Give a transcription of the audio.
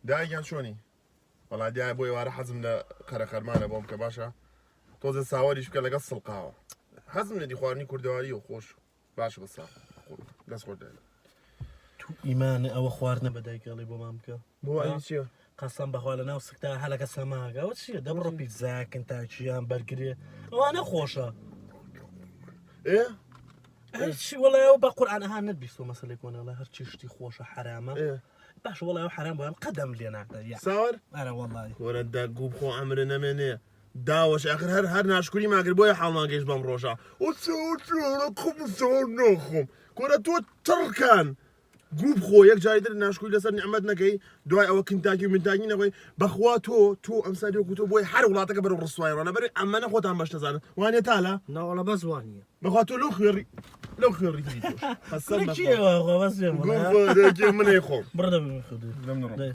دایکیان چۆنی وەڵا دیایە بۆ ئێوارە حەزم لە قەرەخەرمانە بۆم کە باشە تۆزە ساوەریش بکە لەگەڵ سڵقاوە حەزم لێتی خواردنی کوردەواری و خۆش باشە بەسا دەست خۆش دایە تو ئیمانە ئەوە خواردنە بە دایک ئەڵێ بۆمان بکە بۆ ئەوی چییە قەسەم بەخوا لە ناو سکتا هەلەکە سەماگە ئەوە چییە دەبڕۆ پیتزا کنتاکیان بەرگرێ ئەوانە خۆشە ئێ هەرچی وەڵای ئەو بە قورئان ئەها نەتبیستوە مەسەلەی کۆنەڵە هەرچی شتی خۆشە حەرامە ئێ باشە وەڵای ئەو حەرام بۆیان قەدەم لێ ناکە یا ساوەر ئەرە وەڵای کورە دە گوو بخۆ عەمرە نەمێنێ داوەش ئاخر هەر هەر ناشکوری ماگر بۆیە حاڵمان گەیشت بەم ڕۆژە نۆخۆم کورە تۆ تڕکان گوو بخۆ یەک جاری تر ناشکوری لەسەر نیعمەت نەکەی دوای ئەوە کنتاکی و منتاکی نەخۆی بەخوا تۆ تۆ ئەمساری وەکو تۆ بۆی هەر وڵاتەکە بەرەو ڕسوای ڕۆنە بەرەی ئەمەنە خۆتان بەش دەزانن وانە تالە ناوەڵە بەس وانە بەخوا تۆ لەو خوێڕی لەو خوێڕی تری تۆش قەسەم کورە بەخوا کێ وا خوا بەس پێم گوو بڵێ بخۆ دەکێ منەی خۆم بڕ دەبم خودی لەم نڕۆ. دەی.